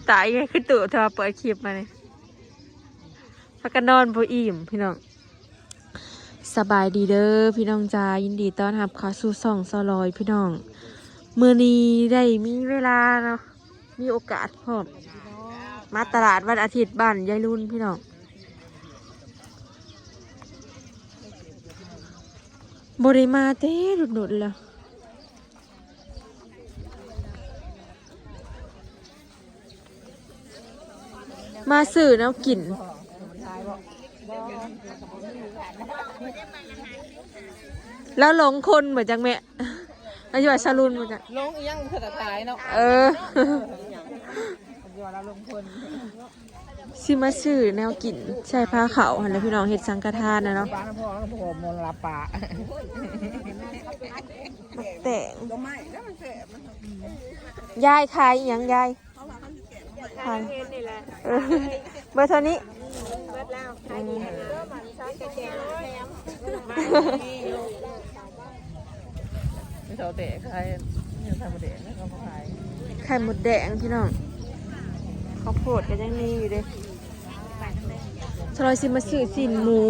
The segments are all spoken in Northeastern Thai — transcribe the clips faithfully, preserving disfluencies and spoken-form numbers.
ตายไงคือตู่เธอเปิดคลิปมาเนี่ย พากันนอนบ่อิ่มพี่น้อง สบายดีเด้อพี่น้องจ้า ยินดีต้อนรับเข้าสู่ช่องสาวลอยพี่น้อง มื้อนี้ได้มีเวลาเนาะ มีโอกาสพร้อม มาตลาดวันอาทิตย์บ้านยายลุนพี่น้อง บ่ได้มาแต่โดนๆแล้ว มาซื้อแนวกิน แล้วหลงคนเหมือนจังแม่ อายุวัยรุ่นเหมือนจัง ลงอีหยังภาษาไทยเนาะ เออ อยู่ว่าเราลงคน สิมาซื้อแนวกินใส่ผ้าขาวหั่นแหละพี่น้อง เฮ็ดสังฆทานนะเนาะ บ้านพ่อก็บอกมลปะ แต่ง ยายขายอีหยังยาย ขาย เออ เบอร์เท่านี้ ไม่เท่าแต่ขาย เนี่ยทำมาแดงนะเขาขาย ไข่มดแดงพี่น้อง ข้าวโพดก็ยังมีอยู่เด้ สาวลอยสิมาซื้อสิ้นหมู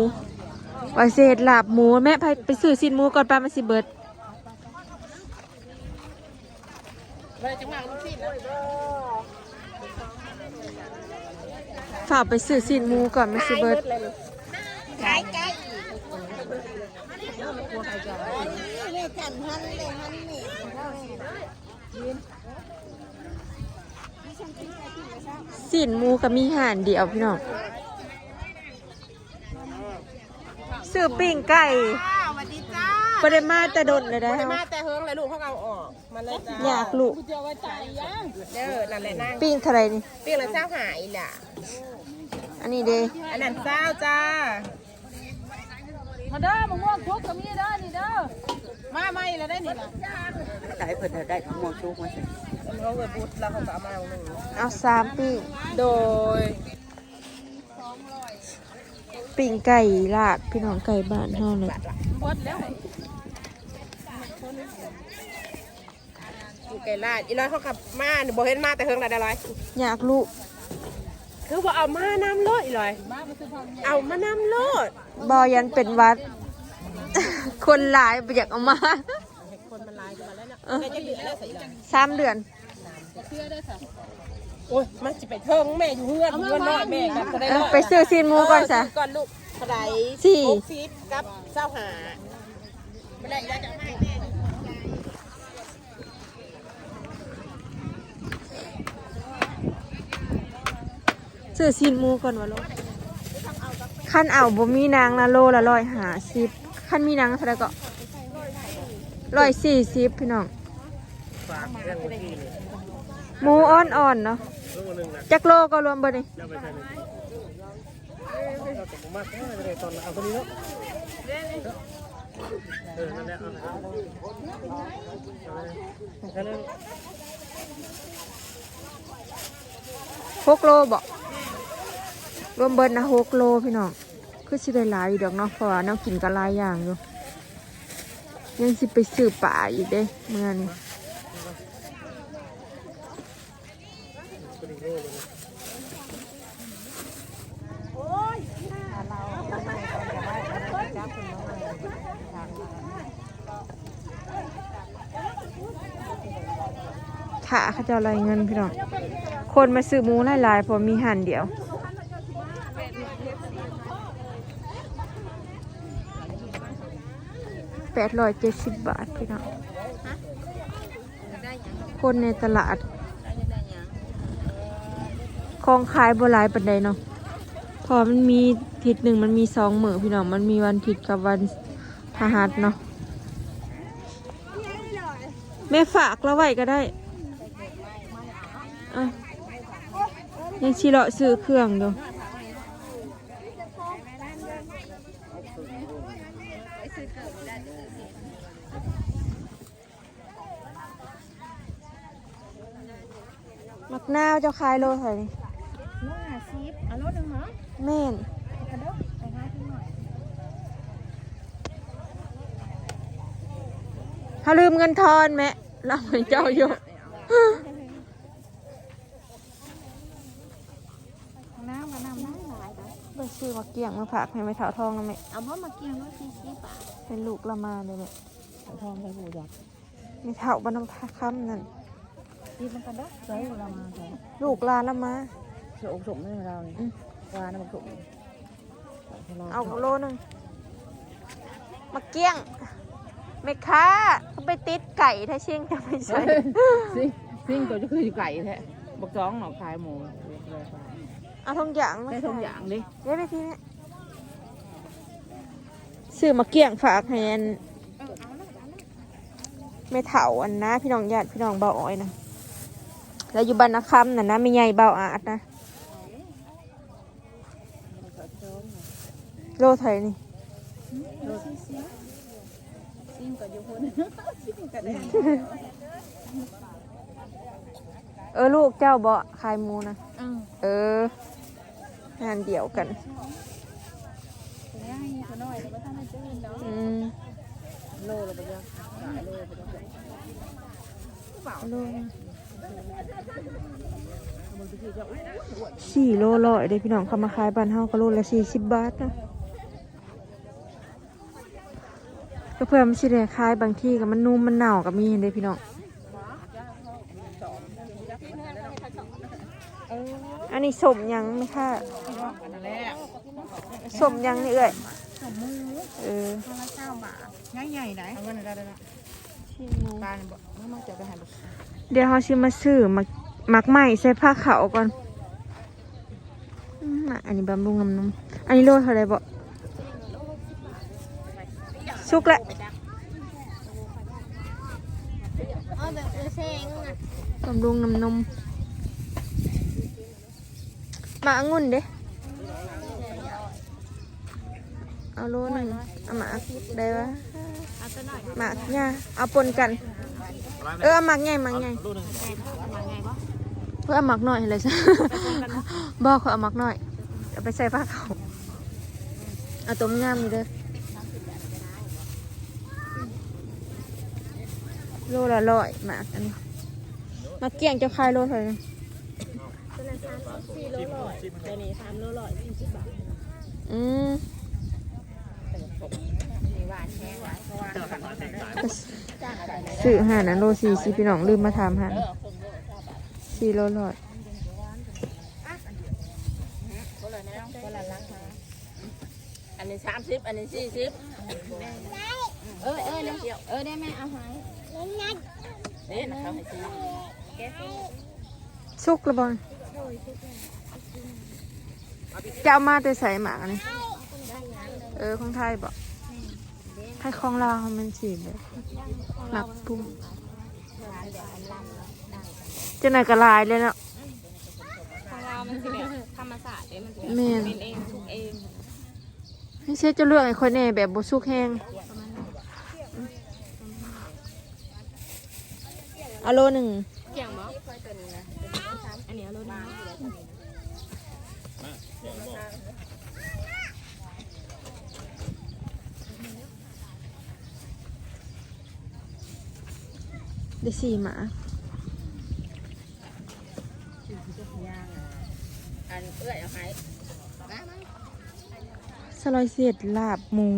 ว่าสิเฮ็ดลาบหมู แม่ไป ไปซื้อสิ้นหมูก่อน ปลามันสิเบิด ฝากไปซื้อสิ้นหมูก่อน มันสิเบิด ขายไก่ สิ้นหมูก็มีห้านเดียวพี่น้อง ซื้อปิ้งไก่ จ้า สวัสดีจ้า บ่ได้มาแต่โดนเลยนะ บ่ได้มาแต่เฮิงเลยลูก เขาเอาออก มาเลยจ้า อยากลูก กูจะเอาไว้จ่ายยัง เด้อ นั่นแหละนาง ปิ้งเท่าไหร่นี่ ปิ้งละซาวห้าอีหล่ะ อันนี้เด้ อันนั้นซาวจ้า มาเด้อ มะม่วงสุกก็มีเด้อ นี่เด้อ มาใหม่แล้วได้นี่ล่ะ ขายเพิ่นได้มะม่วงสุกมาสิ อันเขาเอิ้นบุตรแล้วเขาก็เอามาเอาหนึ่ง เอาสามปิ้ง โดย ปิ้งไก่ลาดพี่น้อง ไก่บ้านเฮาเลย หมดแล้ว ปิ้งไก่ลาด อีร้อยเขากลับมา บ่เห็นมาแต่เฮิงแล้วได้ร้อย อยากลูก คือว่าเอามานำโลดอีร้อย เอามานำโลด บ่ ยันเป็นหวัด คนหลายบ่อยากเอามา คนมันหลายกว่าแล้วเนาะ เออ แม่จะเหลือแล้วใส่อีหยัง สามเดือน โอ้ย มันสิไปเทิงแม่อยู่เฮือน เฮือนน้อยแม่กันก็ได้ เออ ไปซื้อสิ้นหมูก่อนซะ เออ ซื้อก่อนลูก เท่าไหร่ สี่ หกสิบกับซาวห้า ไม่ได้แล้วจะให้แม่ ซื้อสิ้นหมูก่อนวะลูก คันเอาบ่มีนางนะ โลละร้อยห้าสิบ คันมีนางเท่าไหร่ก็ ร้อยสี่สิบ พี่น้อง หมูอ่อนๆเนาะ จักโลก็รวมเบิดนี่ เอาตัวนี้เนาะ เออ นั่นแหละ เอาเลย เอาเลย หกโลบ่ รวมเบิดนะ หกโลพี่น้อง คือสิได้หลายอยู่ดอกเนาะ เพราะว่าแนวกินก็หลายอย่างอยู่ ยังสิไปซื้อปลาอีกเด้ มื้อนี้ ถ้าเขาเจ้าไล่เงินพี่น้อง คนมาซื้อหมูหลายๆ เพราะมีหั่นเดียว แปดร้อยเจ็ดสิบบาทพี่น้อง คนในตลาด ของขายบ่หลายปานใดเนาะ เพราะมันมีอาทิตย์หนึ่งมันมีสองมื้อพี่น้อง มันมีวันอาทิตย์กับวันพฤหัสเนาะ แม่ฝากเราไว้ก็ได้ อ่ะ ยังสิเลาะซื้อเครื่องอยู่ หมากนาวเจ้าขายโลเท่าไหร่นี่ โลห้าสิบ เอาโลหนึ่งเหรอ แม่น เอากระดกไปหาที่หน่อย เขาลืมเงินทอนแม่ เราให้เจ้าอยู่ ซื้อหมากเกี้ยงมาฝากให้แม่เฒ่าทองนะแม่ เอาบ่หมากเกี้ยงโลสี่สิบบาท เป็นลูกละมาเลยแม่ ทองใส่ผู้จัก แม่เฒ่าบ้านน้องท่าคำนั่น กินมันกันเด้อใส่ละมาใส่ ลูกหลานละมา เสืออกสมนี่เรานี่ อืม วานะมันสม เอาโลหนึ่งหมากเกี้ยงแม่ค้าก็ไปติดไก่แท้เชียงจะไม่ใช่ ซิ่งซิ่งตัวจะคือไก่แท้บักจ้องเนาะขายหมู เอาทุกอย่างมา ได้ทุกอย่างดิ เดี๋ยวไปทีนี้ซื้อหมากเกี้ยงฝากให้อันแม่เฒ่าอันนะพี่น้องญาติพี่น้องเบาอ้อยนะแล้วอยู่บ้านนาคำน่ะนะแม่ใหญ่เบาอาดนะ โลเท่าไหร่นี่ โลสี่สิบซิ่งก็อยู่พุ่นซิ่งก็ได้ เออลูกเจ้าบ่ขายหมูนะ อืม เออ งานเดียวกัน ง่ายขน้อยแล้วก็ท่านได้จื้นเนาะ อืม โลละบ่ยังขายโลละบ่ยัง โลสี่โลร้อยเด้พี่น้องเขามาขายบ้านเฮาก็โลละสี่สิบบาทนะก็เพื่อมันสิได้ขายบางทีก็มันนุ่มมันเน่าก็มีเด้พี่น้อง อันนี้สมหยังไหมคะ อันนั้นแหละ สมหยังนี่เอ้ย สมหมู เออ คนละเก้าบาทง่ายใหญ่ไหน เอาเงินได้แล้วนะ ชิ้นหมู ปลาเนี่ยบอกมันมาจะไปหาลูก เดี๋ยวเขาสิมาซื้อหมากหมากไม้ใส่ผ้าขาวก่อนอืมอันนี้บำรุงน้ำนมอันนี้โลเท่าไหร่บ่สุกละ เอาแบบเซงอ่ะ บำรุงน้ำนมหมากองุ่นเด้เอาโลหนึ่งเอาหมากได้ปะ เอาตัวหน่อย หมากเนี่ยเอาปนกัน เออเอาหมากใหญ่หมากใหญ่ หมากใหญ่ปะ เพื่อเอาหมากน้อยเลย บอกเขาเอาหมากน้อยเอาไปใส่ผ้าขาวเอาต้มงามนี่เด้อโลละร้อยหมากอันนี้หมากเกี้ยงเจ้าขายโลเท่าไหร่นะ ตัวนั้นสามสิบสี่โลร้อยตัวนี้สามโลร้อยสี่สิบบาท อืม มีหวานแห้งหวานเพราะว่า ซื้อหานะโลสี่สิบพี่น้องลืมมาถามหาสี่โลร้อย คนละแนวคนละราคา อันนี้สามสิบอันนี้สี่สิบ เออเออเดี๋ยวเออได้แม่เอาให้ เด้นะเขาให้ซื้อ สุกละบอลจะเอามาแต่ใส่หมากอันนี้เออของไทยบอกไทยของลาวมันสีแบบหมากปุ้งจะไหนก็หลายเลยเนาะ ของเรามันสิแบบธรรมศาสตร์เด้มันสิ แม่น เป็นเองทุกเอง นี่เชื่อจะเลือกให้คนแน่แบบบ่สุกแห้งเอาโลหนึ่ง เกี่ยงบ่อันนี้เอาโลนึง ได้สี่หมา อันเอื้อยเอาให้ สลอยเศษลาบหมู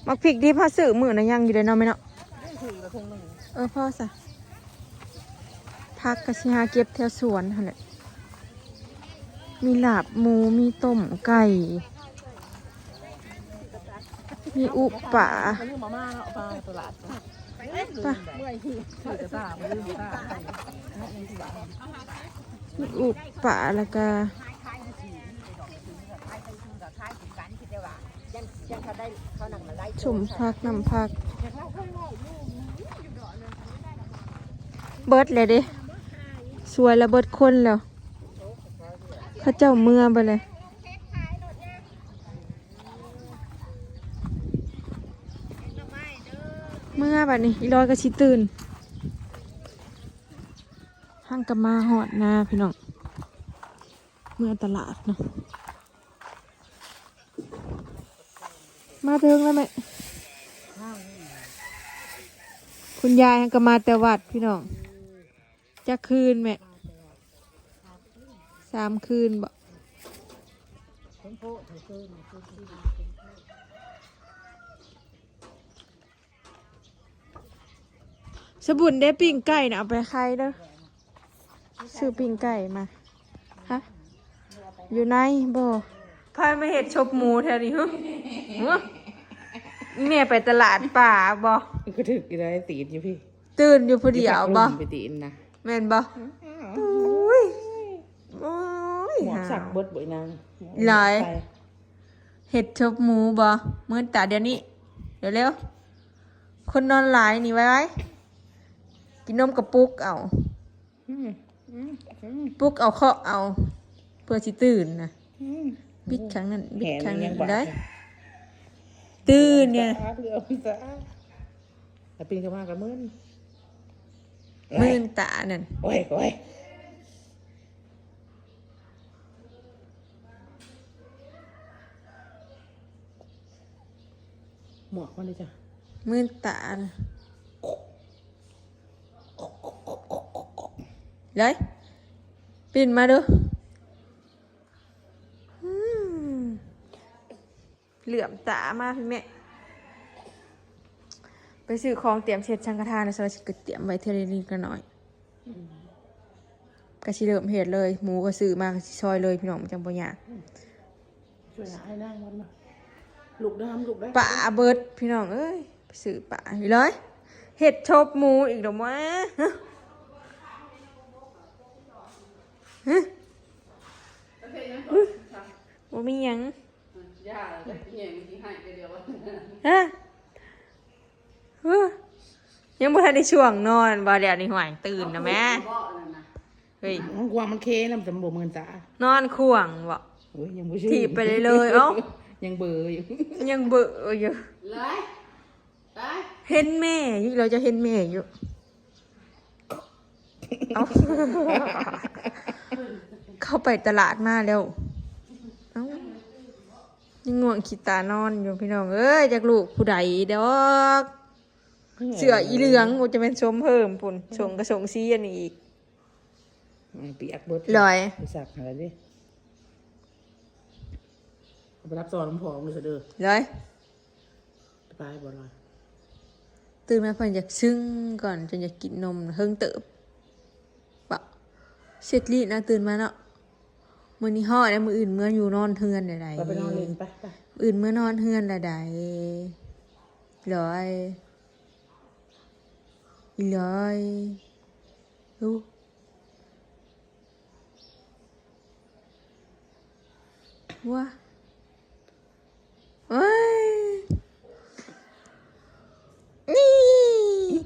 หมักพริกดิบเฮาซื้อมื้อนะยังอยู่เด้เนาะแม่เนาะ ถือกระทงหนึ่ง เออพ่อซะผักก็สิหาเก็บแถวสวนหั่นแหละมีลาบหมูมีต้มไก่ มีอุปา มันลืมมาม่าเนาะปลาตลาด ปะ เมื่อยหิวถือกระตามันลืมตา มีอุปาแล้วก็สมผักน้ำผัก เบิดเลยเด้สวยแล้วเบิดคนแล้ว เขาเจ้าเมือไปเลย เมือบัดนี้อีร้อยก็สิตื่นห้างก็มาฮอดนาพี่น้อง เมือตลาดเนาะ มาถึงแล้วแม่ คุณยายก็มาแต่วัดพี่น้อง จักคืนแม่ สามคืนบ่ สบุญได้ปิ้งไก่นะเอาไปขายเด้อ ซื้อปิ้งไก่มา ฮะ อยู่ในบ่ พามาเฮ็ดชบหมูแถวนี้ ฮะ ฮะ แม่ไปตลาดป่าบ่ ก็ถืออยู่ได้ตีนอยู่พี่ ตื่นอยู่ผู้เดียวบ่ ไปตีนนะ แม่นบ่ อุ้ย โอ้ย หมวกสักเบิดบ่อีนาง หลาย ไป เฮ็ดชบหมูบ่ มื้อตาเดี๋ยวนี้ เร็วๆ คนนอนหลายนี่ไว้ไว้ กินนมกระปุกเอา อืม อืม อืม ปลุกเอาเคาะเอา เพื่อสิตื่นนะ อืม บิดครั้งนั้น บิดครั้งนี้ แหนยังบาด ได้ ตื่นเนี่ย สะอาดเหลือมันสะอาด แล้วปีนเข้ามากับมื่น มื่นตานั่น โอ้ย โอ้ย หมวกมันเลยจ้ะ มื่นตาน่ะ เลย ปิ้นมาดู อืม เหลื่อมตามาพี่แม่ ไปซื้อของเตรียมเช็ดสังฆทานนะ สวัสดีก็เตรียมไว้เท่านี้ก็หน่อย ก็สิเริ่มเฮ็ดเลย หมูก็ซื้อมาก็สิซอยเลยพี่น้อง มันจังบ่ยาก ช่วยหาให้นั่งวันมา ลูกเด้อ ลูกเด้อ ปลาเบิดพี่น้องเอ้ย ไปซื้อปลาอีกเลย เฮ็ดชบหมูอีกดอกวะ ฮะ ฮะ บ่มีหยัง อย่าได้เพียงที่ให้ก็เดียว ฮะ ฮะ ยังบ่ทันได้ช่วงนอนบ่ เดี๋ยวนี้ห่วยตื่นนะแม่ เบาะนั่นนะ เฮ้ย มันกลัวมันเคแล้วมันจะบ่เมินตา นอนข่วงบ่ โอ้ย ยังบ่ชื่อ ถีบไปเลยเลย เอ้า ยังเบลออยู่ ยังเบลออยู่ เลย ไป เห็นแม่อยู่ เราจะเห็นแม่อยู่ เอ้า เข้าไปตลาดมาแล้ว เอ้า ยังง่วงขี้ตานอนอยู่พี่น้องเอ้ย จักลูกผู้ใดดอก เสื้ออีเหลือง โอ้ จะเป็นชมเพิ่มพุ่น ส่งกระส่งสีอันนี้อีก อืม เปียกเบิด ลอย ไปซักหาดิ เอาไปรับซอนน้ำผองเลยเด้อ ลอย ไปบ่ลอย ตื่นมาเพิ่นอยากซึ่งก่อน จนอยากกินนม เฮิงเติบ ปะ เสร็จลีนะ ตื่นมาเนาะ มื้อนี้ฮ้อนแล้ว มื้ออื่นเมืออยู่นอนเฮือนได้ใด ไป ไปนอนเล่นไป ไป มื้ออื่นเมือนอนเฮือนได้ใด ลอย อีลอย ดู ว้า เอ้ย นี่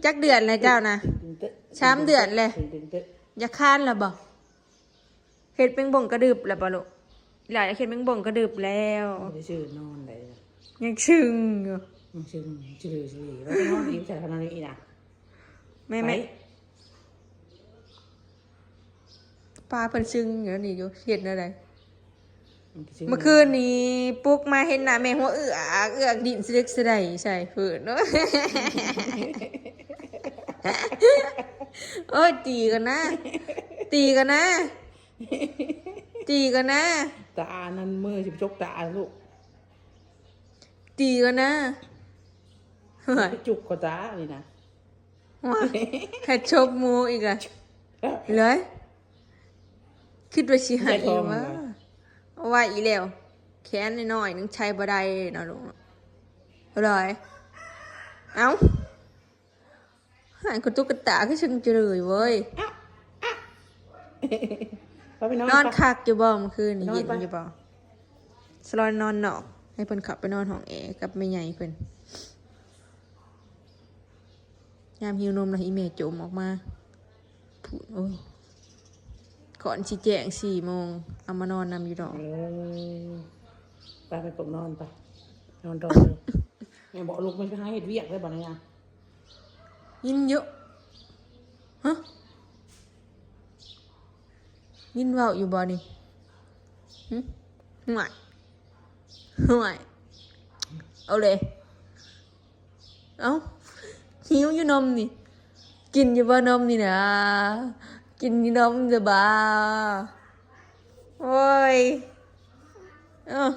จักเดือนแล้วเจ้านะ ตึงๆ ตึงๆ ตึงๆ สามเดือนเลย ตึงๆ ตึงๆ อยากคานแล้วบ่ เฮ็ดแมงบ่งกระดึบแล้วบ่ลูก หลายเฮ็ดแมงบ่งกระดึบแล้ว บ่ได้ชื่อนอนได้นะ ยังชึ่งอยู่ ยังชึ่ง ชึ่ง ชึ่ง แล้วก็นอนอีก ใส่ขนาดนี้อีกนะ แม่ ไป แม่ ปลาเพิ่นชึ่งอยู่นี่อยู่ เฮ็ดแนวใด มันก็ชึ่ง เมื่อคืนนี้ปลุกมาเห็นหน้าแม่หัวเอือกเอือกดิ้นสะดึกสะใดใส่เพิ่น โอ้ย ตีกันนะ ตีกันนะ ตีกันนะ ตาอันนั้นมือสิไปจกตาลูก ตีกันนะ ไปจุกเขาตานี่นะ ว้า แค่ชบหมูอีกอะ เลย คิดว่าสิหาย ใส่ท้อง ว่า มันนะ เอาไว้อีกแล้ว แขนน้อยๆนึงใช้บ่ได้เนาะลูกเนาะ เลย เอ้า หายกับตุ๊กตาคือชึงจะเลยเว้ย ไปไปนอน นอน ไป คักอยู่บ่เมื่อคืนนี่ นอนไป เย็นอยู่บ่ สลอนนอนนอก ให้เพิ่นเข้าไปนอนห้องแอร์กับแม่ใหญ่เพิ่น ยามหิวนมนะอีแม่โจมออกมา พูด โอ้ย ก่อนสิแจ้งสี่โมง เอามานอนนำอยู่ดอก เออ ไปไปปลุกนอนไป นอนรอเลย แม่บอกลูกมันไปหาเฮ็ดเวียกเลยบ่เนี่ย ยินเยอะ ฮะ ยินเว้าอยู่บ่นี่ หึ ห่วย ห่วย เอาเลย เอ้า หิวอยู่นมนี่ กินอยู่บ่นมนี่นะ กินอยู่นมจะบ้า โอ้ย เออ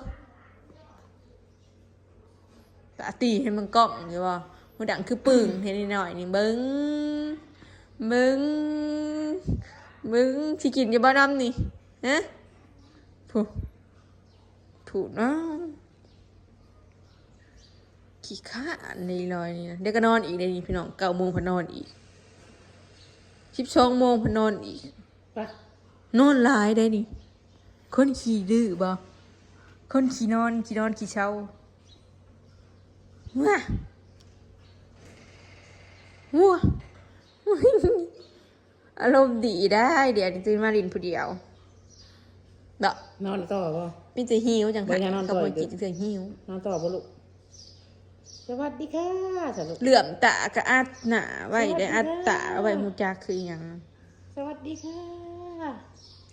ตาตีให้มันกล้องอยู่บ่ หูดังคือปึ่งให้น้อยๆนี่ เบิ่ง เบิ่ง เบิ่ง สิกินอยู่บ่นำนี่ ฮะ ผู้ ผู้น้อง ขี้ข้านในลอยนี่นะ เดี๋ยวก็นอนอีกเลยนี่พี่น้อง เก้าโมงพันนอนอีก สิบสองโมงพันนอนอีก ไป นอนหลายได้นี่ คนขี้ดื้อบ่ คนขี้นอน ขี้นอน ขี้เซา ว้า ว้า อารมณ์ดีได้ เดี๋ยวนี้ตื่นมาเล่นผู้เดียว เนาะ นอนต่อบ่ มีแต่หิวจัง บ่ยังนอนต่ออีก กับบ่กินเถื่อหิว นอนต่อบ่ลูก สวัสดีค่ะสะลูก เหลื่อมตาก็อัดหน้าไว้ สวัสดี ได้อัดตา ค่ะ ไว้ ฮู้จักคือหยัง สวัสดีค่ะ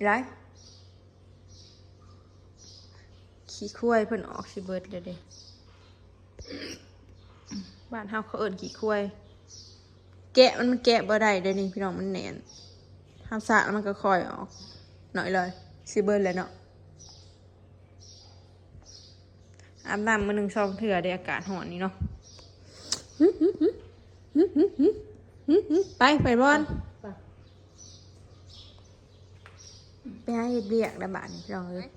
ไรขี้ควายเพิ่นออกสิเบิดแล้วเด้ บ้านเฮาเขาเอิ้นขี้ควาย แกะมัน มันแกะบ่ได้เด้นี่พี่น้อง มันแน่น เฮาสระแล้วมันก็ค่อยออก หน่อยเลย สิเบิดแล้วเนาะ อาบน้ำมื้อหนึ่งสองเทื่อได้ อากาศร้อนนี่เนาะ ไป ไปบอล ไป ไปหาเฮ็ดเวียกแล้วบาดนี้พี่น้องเอ้ย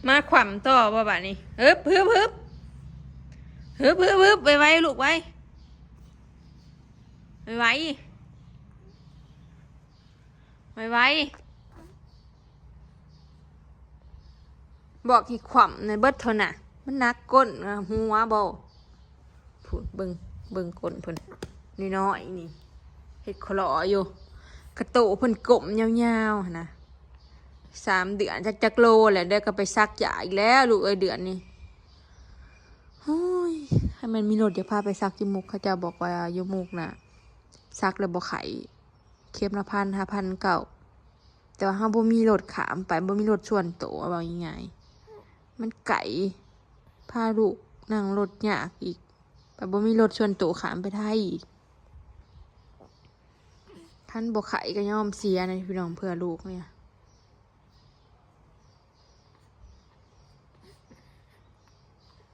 มาขวำต่อบ่บาดนี้ ฮึบ ฮึบ ฮึบ ฮึบ ฮึบ ฮึบ ไวๆ ลูก ไว ไวๆ ไวๆ บอกให้ขวำในเบิดเท่าน่ะ มันหนักก้น หัวบ่ พูดเบิ่ง เบิ่งก้นเพิ่น น้อยๆ นี่ เฮ็ดคลออยู่ กระโตเพิ่นกลมยาวๆ หั่นนะ สามเดือนจักจักโลแหละ เดี๋ยวก็ไปสักยาอีกแล้ว ลูกเอ้ย เดือนนี้ โอ้ย ให้มันมีรถอยากพาไปสักอยู่มุก เขาเจ้าบอกว่าอยู่มุกน่ะ สักแล้วบ่ไข้ เข็มละพัน ห้าพันเก้า แต่ว่าเฮาบ่มีรถข้ามไป บ่มีรถส่วนตัว เว้าง่ายๆ มันไกล พาลูกนั่งรถยากอีก ไปบ่มีรถส่วนตัวข้ามไปไทยอีก คันบ่ไข้ก็ยอมเสียนะพี่น้อง เพื่อลูกเนี่ย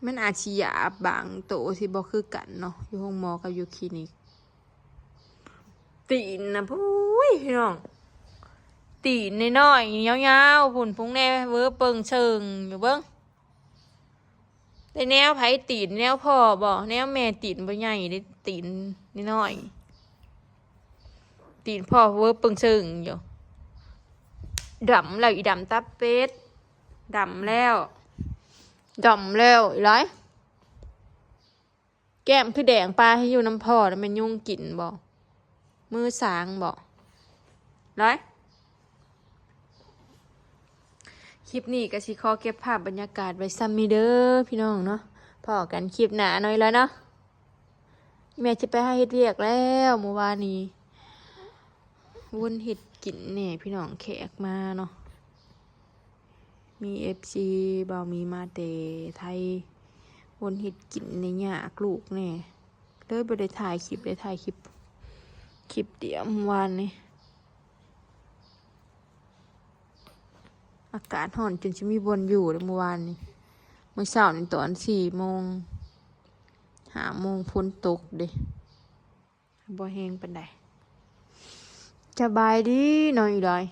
มันอาจสิยาบางโตที่บ่คือกันเนาะ อยู่โรงหมอกับอยู่คลินิก ตีนนะ พุ้ย พี่น้อง ตีนน้อยๆ ยาวๆ พุ้นพุงแน่ เวอเปิงเชิงอยู่เบิ่ง ได้แนวไผตีน แนวพ่อบ่ แนวแม่ตีนบ่ใหญ่เด้ ตีนน้อยๆ ตีนพ่อเวอเปิงเชิงอยู่ ดำแล้ว อีดำตับเป็ด ดำแล้ว ดำแล้ว อีหลาย แก้มคือแดง ปลาให้อยู่น้ำพ่อแล้วแม่นยุงกินบ่ มือสางบ่ ร้อย คลิปนี้ก็สิขอเก็บภาพบรรยากาศไว้ซ้ำนี้เด้อพี่น้องเนาะ พ้อกันคลิปหน้าหน่อยแล้วเนาะ แม่จะไปหาเฮ็ดเวียกแล้ว เมื่อวานนี้ วนเฮ็ดกินแน่พี่น้อง แขกมาเนาะ มีเอฟซีบ่าวมีมาแต่ไทย วนเฮ็ดกินในยากลูกแน่ เลยบ่ได้ถ่ายคลิป ได้ถ่ายคลิป คลิปเดียวเมื่อวานนี้ อากาศร้อนจนสิมีบ่อนอยู่เลยเมื่อวานนี้ มื้อเช้านี่ตอนสี่โมง ห้าโมงฝนตกเด้ บ่แฮงปานใด สบายดีเนาะอีหลอย